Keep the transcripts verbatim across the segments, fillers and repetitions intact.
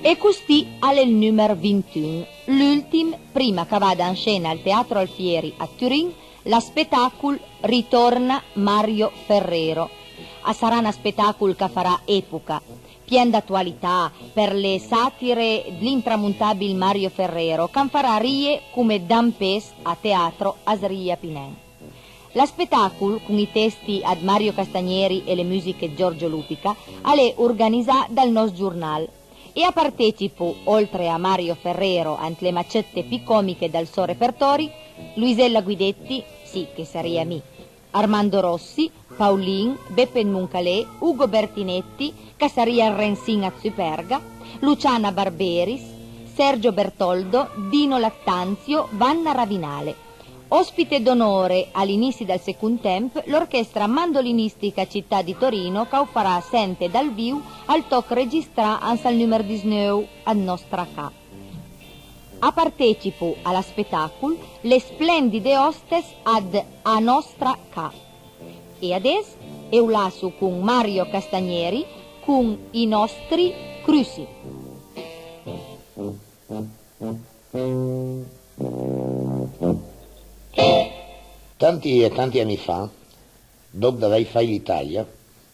E custì al è ël nùmer vintun, l'ùltim, prima ch'a vada an scena al Teatro Alfieri a Turin, lë spetàcol Ritorna Mario Ferrero. A sarà na spetàcol ch'a farà epoca, pien d'atualità për le satire dl'intramontàbil Mario Ferrero, ch'an farà rije come dampés a teatro as rija pì nen. Lë spetàcol, con ij testi ëd Mario Castagneri e le mùsiche ëd Giorgio Lupica, al è organizà dal nòst giornal. E a partecipo, oltre a Mario Ferrero, ant le macëtte pì còmiche dal sò repertòri, Luisella Guidetti, sì, che sarìa mi, Armando Rossi, Paulin, Beppe Moncalé, Ugo Bertinetti, ch'a sarìa ël Rensin ëd Superga, Luciana Barberis, Sergio Bertoldo, Dino Lattanzio, Vanna Ravinale. Ospite d'onore a l'inissi dal second temp, l'orchestra mandolinistica Città di Torino ch'au farà sente dal viv ël tòch registrà an sal nùmer disneuv ëd Nòstra Ca. A partecipo a lë spetàcol le splendide òstes ëd A Nòstra Ca. E adess eu lasso con Mario Castagneri con I nòstri crussi. Tanti e tanti ani fa, dòp d'avèj fàit l'Italia,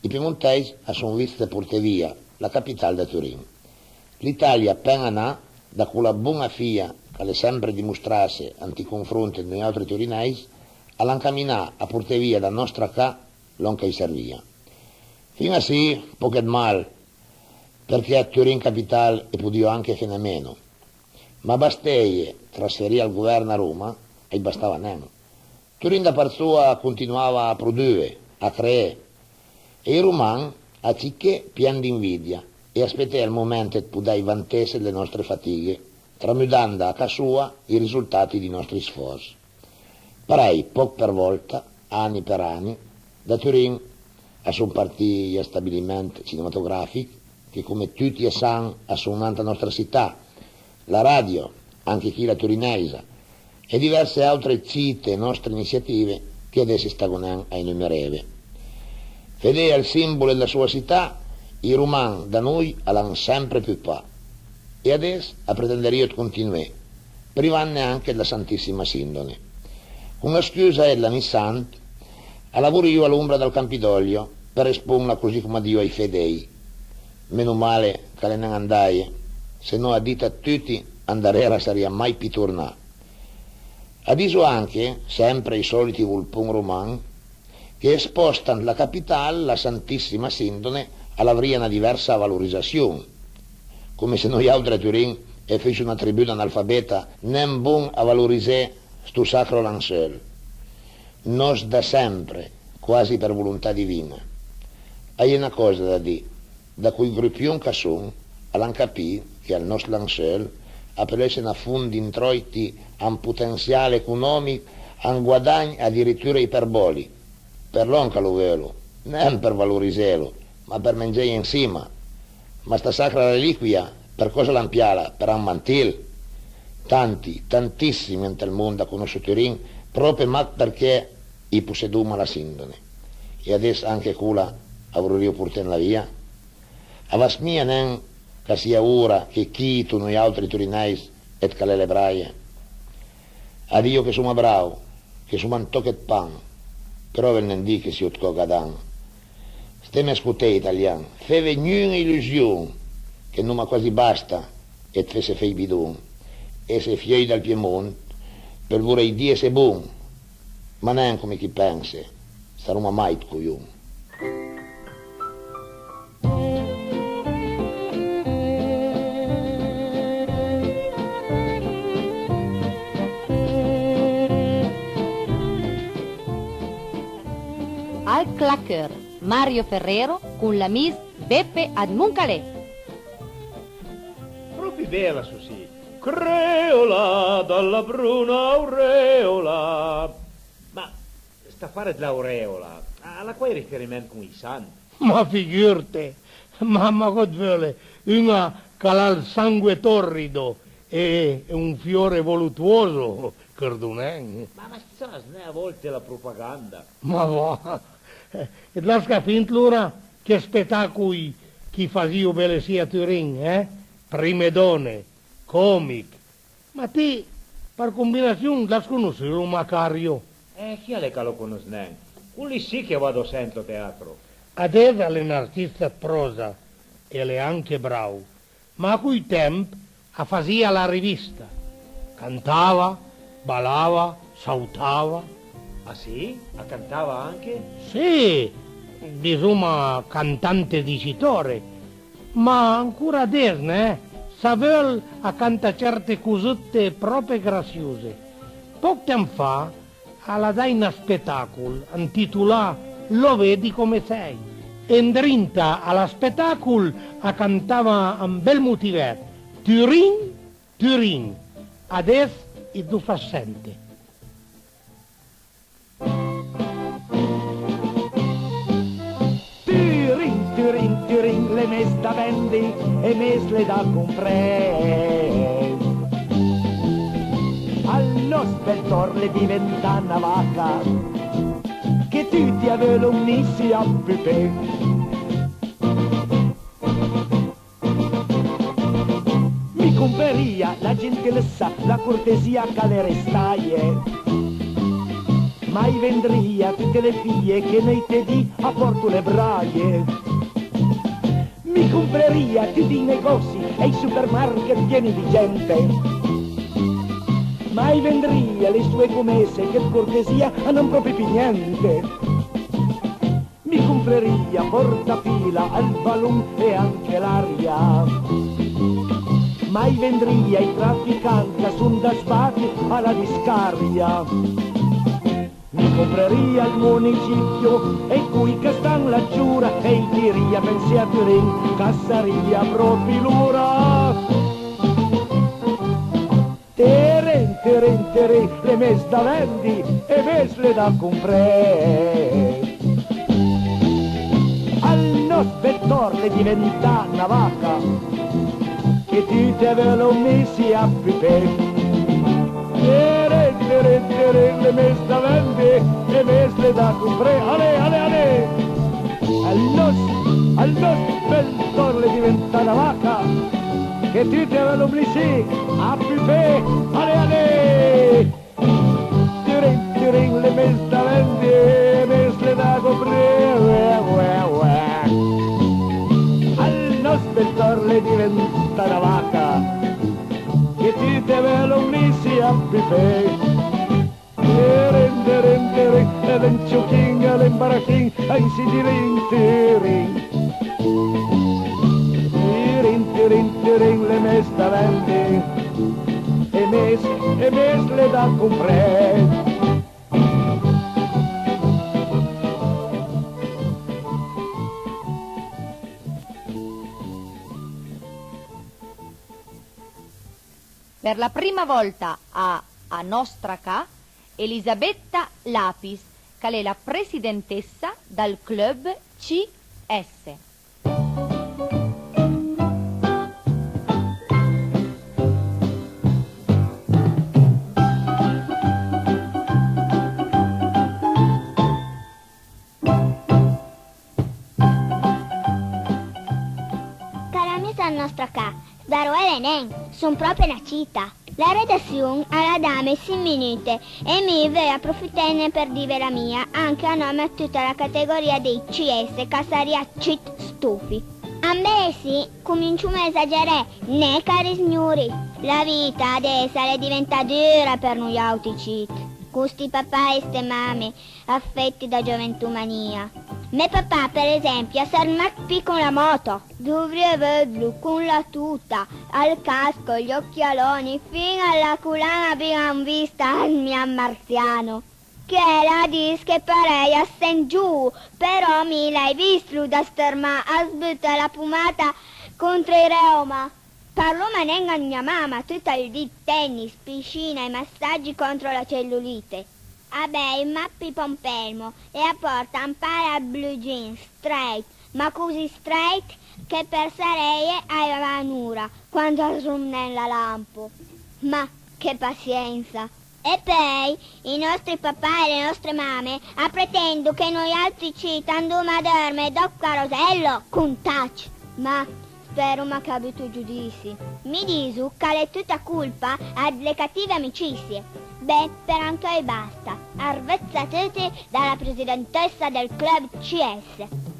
ij piemontèis a son vist porté via la capital da Turin. L'Italia, pen-a nà, da cola bon-a fija ch'a l'é sempre dimostrasse ant ij confront ëd noiàutri turinèis, a l'ha ancaminà a porté via da Nòstra Ca lòn ch'a ij servìa. Fin-a sì, pòch ëd mal, përchè ëd Turin capital a podìo anche fene a meno. Ma basteje trasferì ël govern a Roma, a-j bastava nen. Turin da part soa a continuava a produe, a creé. E ij roman, a ciché, pien d'invidia, e a speté ël moment ëd podèj vantesse dle nòstre fatighe, tramudand a ca soa ij risultati dij nòstri sfòrts. Parèj, pòch për vòlta, ani për ani, da Turin a son partì ij stabiliment cinematogràfich che, come tuti a san, a son nant a nòstra sità, la radio, anche chila turinèisa, e diverse àutre cite nòstre inissiative che adess i stago nen a enumereve. Fedé al sìmbol dla soa sità, ij roman da noi a l'han sempre pupà, e adess a pretenderìo ëd continué, privanne anche dla Santissima Sindone. Con la scusa ëd la Missant, a lavorìo a l'ombra dal Campidoglio për esponla così com a Dio ai fedèj. Meno male ch'a l'é nen andaje, se no a dita ëd tuti, andarera a sarìa mai pì tornà. A diso anche, sempre ij sòliti volpon roman, che esposta ant la capital la Santissima Sindone a l'avrìa na diversa valorizassion, come se noiàutri a Turin i fusso na tribù d'analfabeta nen bon a valorizé sto sacro lanseul, nòst da sempre, quasi për volontà divin-a. A-i é na còsa da dì, da coj grupion ch'a son, a l'han capì che ël nòst lanseul a peul esse na font d'intròiti a un potensial econòmich, a un guadagn adiritura iperbòlich, për lòn ch'a lo veulo, nen për valorizelo, ma për mangé ënsima. Ma sta sacra reliquia, për còsa l'han piala? Për un mantil? Tanti, tantissim ant ël mond a conosso Turin pròpe mach përchè i possedoma la sindone. E adess anche cola a vorrìo portenla via? A vas mia nen ch'a sia ora che chito noiàutri turinèis ëd calé le braje? A diso che soma brao, che soma un tòch ëd pan, però a veul nen dì che sio ëd còga dan. Steme a scoté, italian, feve gnun-a ilusion, che n'oma quasi basta ëd fesse fé ij bidon. Esse fieuj dal Piemont a peul vorèj dì esse bon, ma nen come ch'i pense, saroma mai ëd cojon. Al clacheur, Mario Ferrero con l'amis Beppe ëd Moncalé. Pròpi bela, Susì. Creola dalla bruna aureola. Ma sta afare dl'aureola, a l'ha quai riferiment con ij sant? Ma figurte! Ma, ma còs veule, un-a ch'a l'ha ël sangue torrido e, e un fiore voluttuoso, chërdo nen. Ma, ma sas nen, a vòlte la propaganda. Ma va! E t'las capì antlora chë spetàcoj ch'i fasìo bele sì a Turin, eh? prime done, còmich. Ma ti, për combinasiun, l'has conossùlo Macario? Eh, chi al è ch'a lo conòss nen? Col lì sì ch'a vado sèmper a teatro. Adess a l'é n'artista ëd pròsa e a l'é anche brao, ma a coj temp a fasìa la rivista. Cantava, balava, sautava. Ah sì? A cantava anche? Sì, disoma cantante dicitore, ma ancora adess, neh, s'a veul a canta certe cosëtte pròpe grassiose. Pòch temp fa a l'ha dàit na spetàcol antitolà Lo vedi come sei. E andrinta a la spetàcol a cantava un bel motivèt: Turin, Turin, adess it lo fas sente. Turin, Turin, Turin, l'é mess da vendi e mess l'é da compré. Al nòst bel tòr l'é diventà na vaca, che tuti a veulo mnìssi a pupé. Mi comprerìa la gentilëssa, la cortesìa ch'a l'é restaje. Ma i vendrìa tute le fije che nöit e dì a pòrto le braje. Mi comprerìa tuti ij negòssi e ij supermarket pieni di gente. Ma i vendrìa le soe comesse che ëd cortesìa a n'han pròpi pì gnente. Mi comprerìa Portafila, ël balon e anche l'aria. Ma i vendrìa ij traficant ch'a son da sbati a la discaria. Mi comprerìa ël municipio e coj ch'a stan là giura e i dirìa: pensé a Turin, ch'a sarìa pròpi l'ora. Terin, terin, terin, l'é mess da vendi e mess l'é da compré. Al nòst bel tòr l'é diventà na vaca, che tute a veulo mnìssi a pupé. Terin, terin, terin, l'é mess da vendi e mess l'é da compré. Alé, alé, alé! Al nòst, al nòst bel tòr l'é diventà na vaca, che tute a veulo mnìssi a pupé. Alé, alé! Turin, Turin, l'é mess da vendi, mess l'é da compré. Uè, uè, uè. Al nòst bel tòr l'é diventà na vaca, che tute a veulo mnìssi a pupé. Tirin, tirin, tirin, e l'é un ciochin, e l'é un barachin, e un sigilin, tirin. Tirin, tirin, tirin, l'é mess da vendi, e mess, e mess l'é da compré. Per la prima volta a A nòstra ca, Elisabetta Lapis, ch'a l'é la presidentessa dal club C S. Cari amis dal nòstr ca, sbaruele nen, son pròpe na cita. La redassion a l'ha dame sinch minute e mi veuj aprofittene për dive la mia, anche a nòm ëd tuta la categoria dij C S, ch'a sarìa cit stufi. Ambesi, comincioma a esageré, neh, cari sgnori? La vita adess a l'é diventà dura për noi àutri cit, con sti papà e ste mame, affetti da gioventumania. Me papà, per esempio, a s'arma pì con la moto. Dovrìe vëdlo con la tuta, ël casco, gli occhialoni, fin-a a la culana bin an vista ëd Mian Marziano. Chel a dis che parèj a sent giuvo, però mi l'hai vistlo da stërmà a sbüté la pomata contra ij reuma. Parloma nen a mia mama, tut ël dì ëd tennis, piscina e massaggi contro la cellulite. A beuj mach pì Pompelmo e a pòrta un pàr ëd blue jeans strèit, ma così strèit che për sarèje a-j va an'ora quand a sromnen la lampo. Ma che pasiensa! E peui, ij nòstri papà e le nòstre mame a pretendo che noi àutri cit andoma a dërme dòp carosello? Contacc! Ma Spero ma ch'a büto giudizi. Mi diso ch'a l'é tuta colpa dle cative amicizie. Beh, për ancöi basta. Arvëdda a tuti da la presidentessa del club C S.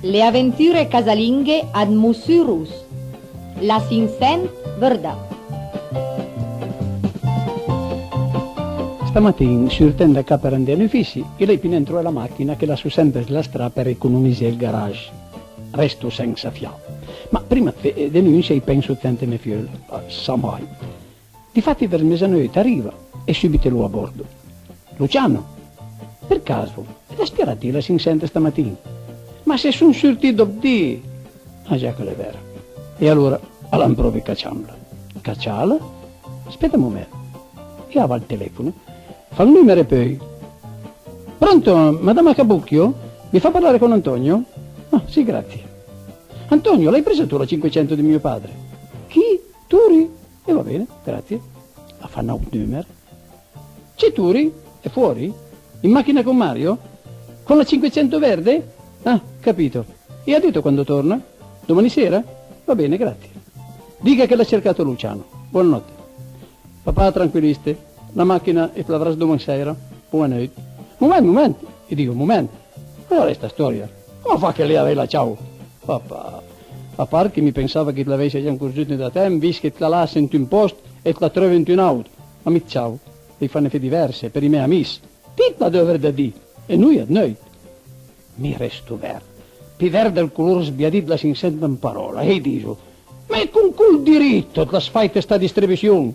Le aventure casalinghe ëd Mossù Ross. Lassìn sent vërdà. Stamatin, surtent da ca për andé a l'ufissi, i l'hai pi nen trové la machina che i lasso sempe sla stra për economizé ël garage. Resto sensa fià. Ma prima ëd fé, eh, dënunse i penso ëd sente mè fieulo. Ah, sa mai. Difati, vërs mezaneuit a riva e sùbit i lo a bordo. Luciano, për caso, i l'has pi arà ti la Sint-Sent stamatin? Ma se son surtì dop di! Ah, già ch'a l'é vera. E alora, a l'han pròpi caciamla. Caciala? Speta un moment. I a va al telefono. Fa ël nùmero e peui. Pronto, madama Cabucchio? Mi fa parlare con Antonio? Ah, sì, grazie. Antonio, l'hai presa tu la Cinquecento di mio padre? Chi? Turi? E va bene, grazie. A fa n'àut nùmer. C'è Turi? È fuori? In macchina con Mario? Con la Cinquecento verde? Ah, capito. E ha detto quando torna? Domani sera? Va bene, grazie. Dica che l'ha cercato Luciano. Buonanotte. Papà, tranquilliste, la machina i l'avràs doman sèira. Boa neuit. Moment, moment, i digo, moment. Còsa l'é sta stòria? Còma fa che i l'ha avèila ciao? Papà, a part che mi pensava che i l'avèisse già ancorzùt da temp, vist che i la lasse ant un pòst e i la treuve ant un àut. Ma mi ëd ciao, i l'hai fane fé diverse, për ij mè amis. Ti i l'has dovra dì, e noi ëd neuit. Mi resto vert, pi vert dël color sbiadì dla Sint-Sent an paròla, e i diso: Ma con col diritto i l'has fàite sta distribussion?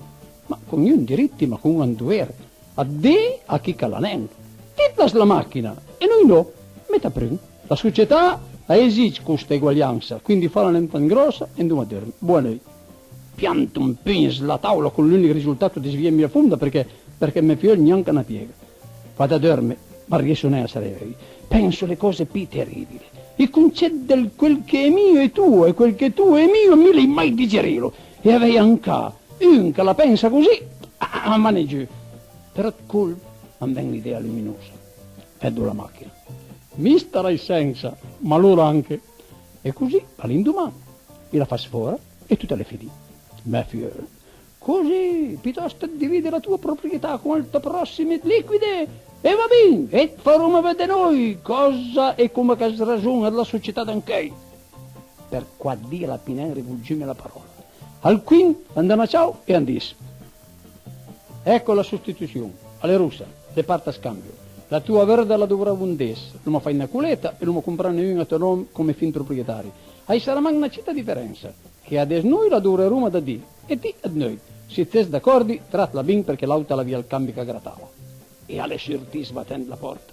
Ma con gnun diritti, ma con un dover. Ëd dì a chi ch'a l'ha nen. Ti i l'has la machina, e noi no. Meta prun. La società a esig costa egualiansa, quindi fala nen tant gròssa e andoma dörme. Boa neuit. Pianto un pugn sla tàula con l'ùnich risultato dë svieme la fonda, përchè, përchè mè fieulo gnanca na piega. Vado a dörme, ma riesso nen a saré veuj. Penso le còse pi terìbile. I concet dël quel che é mio é tuo e quel che é tuo é mio, mi i l'hai mai digerìlo. E avèj an ca un ch'a la pensa così, a, a, a m'ane giù. Però ëd colp am ven l'idea luminosa. Vëddo la machina. Mi starai sensa, ma lor anche. E così, a l'indoman, i la fas fòra e tut a l'é finì. Mè fieulo: Così, piutòst ëd divide la tua proprietà con ël tò pròssim i liquide, e va bin, e faroma vëdde noi còsa e coma ch'a s'rason-a dla società d'ancheuj. Për quat dì a l'ha pi nen rivolgiume la paròla. Al quint an da na ciao e an dis: Ecco la sostituzion, a l'é rossa, a l'é part a scambio. La tua vërda la dovrà vundess, l'oma fàit na coleta e l'oma comprane un a tò nòm come fin proprietari. A-i sarà man na cita diferensa, che adess noi la dovreroma da dì e ti ëd neuit. S'it ses d'acòrdi, tratla bin, përchè l'àuta a l'avìa ël cambi ch'a gratava. E a l'é surtì sbatend la pòrta.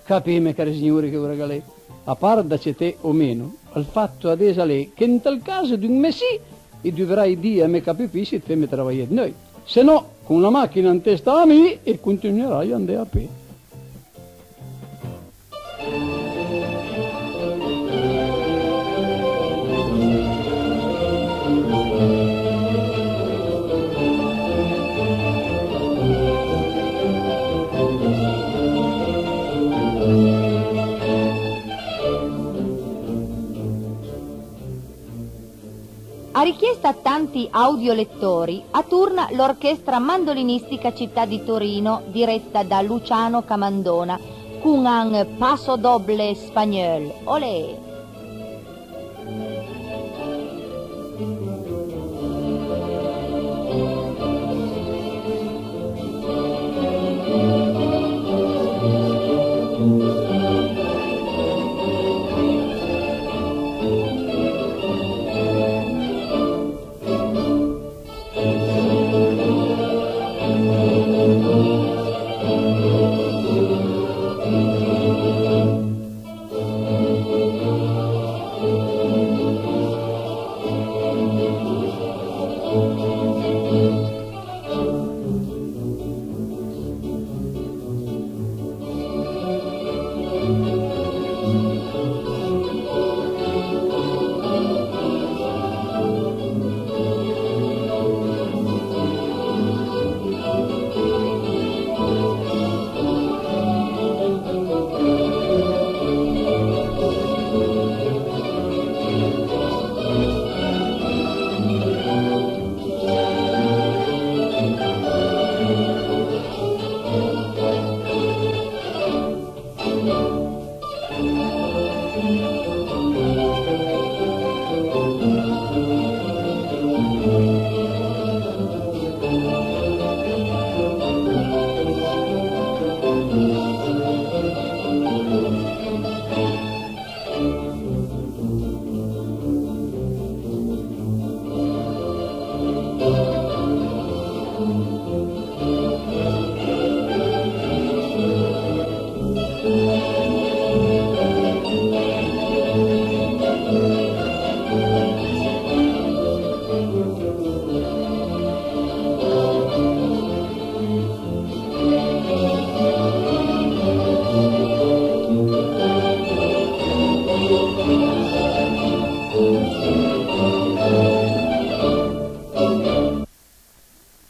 Capime, cari signori, che ora ch'a l'é. A part da ceté o meno, ël fato adess a l'é che ant ël caso d'un messì, i dovrai dì a mè capofissi ëd feme travajé ëd neuit. Se no, con la machina an testa a mi, i continuerai a andé a pé. A richiesta ëd tanti audiolettori, a torna l'Orchestra Mandolinistica Città di Torino, diretta da Luciano Camandona, con un Paso Doble Español. Olé!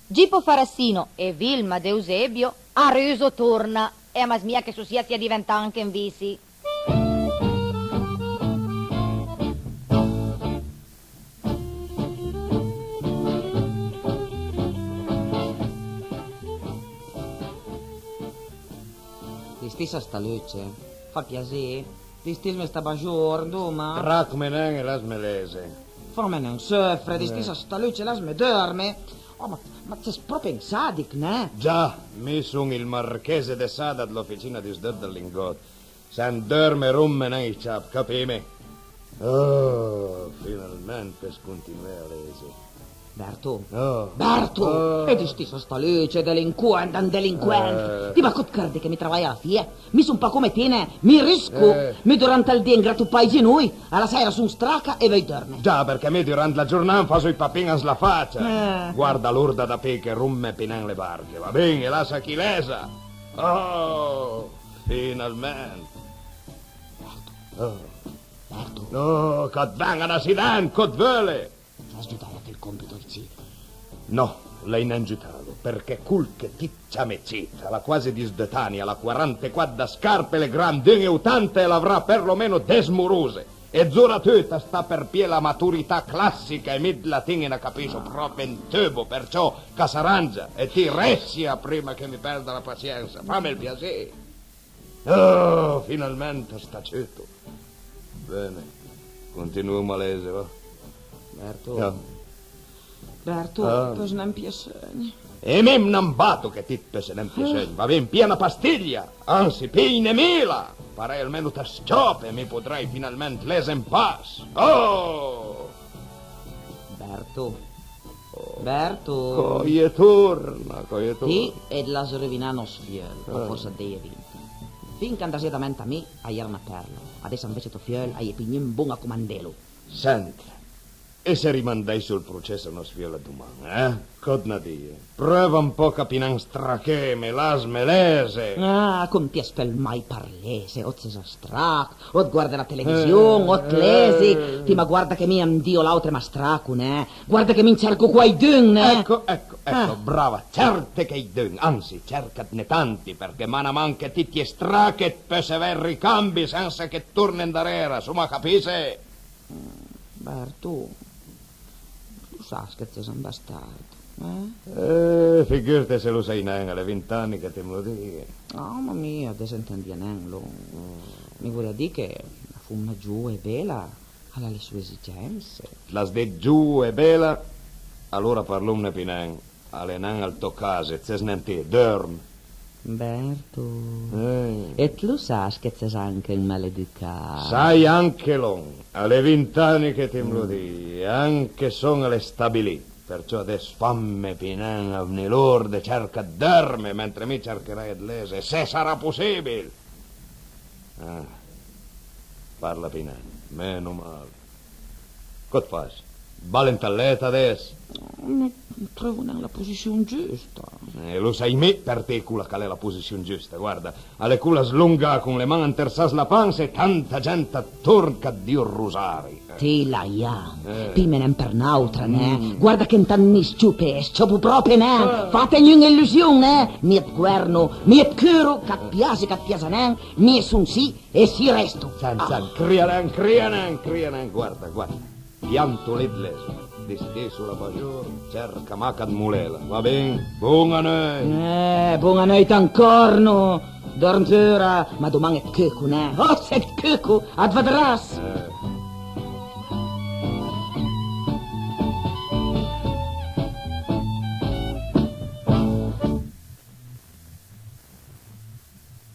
Gipo Farassino e Vilma D'Eusebio, a rüso torna, e a m'asmija che sto sì a sia diventà anche un visi. Ti stisa sta luce? Fa piasì? Ti stisme sta bajor, doma? Strachme nen e lasme lese. Fame nen söfre, ti stisa sta luce, lasme dörme. Oh, ma, ma ses propi un sadich, ne? Già, mi son il marchese de Sada dl'oficina dij sdöt dël Lingot. Se andörme, rompe nen ij ciap, capime? Oh, finalment peuss continué a lese. Berto. Oh. Berto! Oh. E ti stisa sta luce, delinquent, un delinquent! Eh. Ti, ma co 't chërde che mi travaje a la fie? Mi son pa come ti, ne? Mi rësco! Eh. Mi durant ël di 'm gratu pa ij ginoj, a la sèira son straca e veuj dörme. Già, përchè mi durant la giornà 'm faso ij papin an sla facia. Eh. Guarda l'orda da pej che rompe pi nen le barche, va bin? E lassa ch'i lesa. Oh, finalment. Berto. Oh. Berto. No, ch'a 't ven-a d'asident, co 't veule! L'has giütalo a fé ël compito ël cit? No, l'hai nen giütalo, përchè col che ti 't ciame cit, a l'ha quasi disdöt ani, a l'ha quarantequat da scarpe, l'é grand un e otanta e a l'avrà përlomeno des morose. E zoratüt a sta për pijé la maturità classica e mi 'd latin i na capisso propi un töbo, përciò ch'a s'arangia e ti rëssia prima che mi perda la pasiensa, fame ël piasì. Oh, finalment a sta ciuto. Bene, continuemo a lese, va. Berto. Ah. Berto, ah, peuss nen pijé seugn. E mi 'm n'ambato che ti 't peusse nen pijé seugn, va bin, pija na pastiglia, ansi, pijne mila, parèj almeno të s-ciope, mi podrai finalment lese an pas. Oh! Berto. Oh. Berto. Ch'a-i torna, ch'a-i torna. Ti it l'has rövinà nòst fieul, co fòrsa ëd deje vinte. Fin ch'a andasìa da ment a mi, a-i era na perla. Adess anvece tò fieul a-i é pì gnun bon a comandelo. Sent, e se rimandèisso ël process a nòst fieul a doman, eh? Co 't na dije? Preuva un pòch a pì nen stracheme, lasme lese! Ah, con ti as peul mai parlé, se o 't ses a strach, o 't guarde la television, eh, o 't lesi, eh. Ti, ma guarda che mi un di o l'àutre ma straco, ne? Guarda che mi 'n cerco quaidun, ne? Ecco, ecco, ecco, ah, brava, certe quaidun, ansi, cercatne tanti, përchè man a man che ti t'ie strache it peusse avèj ëd ricambi sensa che it torne andarera, soma capisse? Mm, Berto, lo sas che it ses un bastard, eh? Eh, figürte se lo sai nen, a l'é vint ani che ti m'lo dije. Ah, ma mi adess intendìa nen lòn. Mi vorìa dì che na fomna giova e bela a l'ha le soe esigense. It l'has dit giova e bela? Alora parlomne pì nen. A l'é nen al tò cas, it ses nen ti, dörm. Berto. Eh. E it lo sas che it ses anche un maleducà. Sai anche lòn, a l'é vint ani che ti m'lo dije, anche son a l'é stabilì, përciò adess famme pì nen avnì l'orde, cerca ëd dörme, mentre mi cercherai ëd lese, se a sarà possibil. Ah, parla pì nen, meno mal. Co 't fas? Bale ant ël let adess? No, treuvo nen la posission giusta. Eh, lo sai mi për ti cola ch'a l'é la posission giusta, guarda, a l'é cola slongà con le man antersà sla pansa e tanta gent atorn ch'a 't dìo ël rosari. Ti, Lajan, eh, pijme nen për n'àutra, ne? Mm. Guarda che ant ëd mi s-ciopé, s-ciopo pròpi, ne? Eh. Fate gnun-a illusion, ne? Mi it governo, mi it curo, ch'a 't piase, ch'a 't piasa nen, mi son sì, e sì resto. Sent, ah, sent, cria nen, cria nen, cria nen, guarda, guarda. Pianto lì ëd lese, disteso la bajor, cerca mach ëd molela, va bin? Bon-a neuit! Eh, bon-a neuit ancòrno! Dòrm pura, ma doman it cuco, ne? Oh, se it cuco, it vedràs! Eh.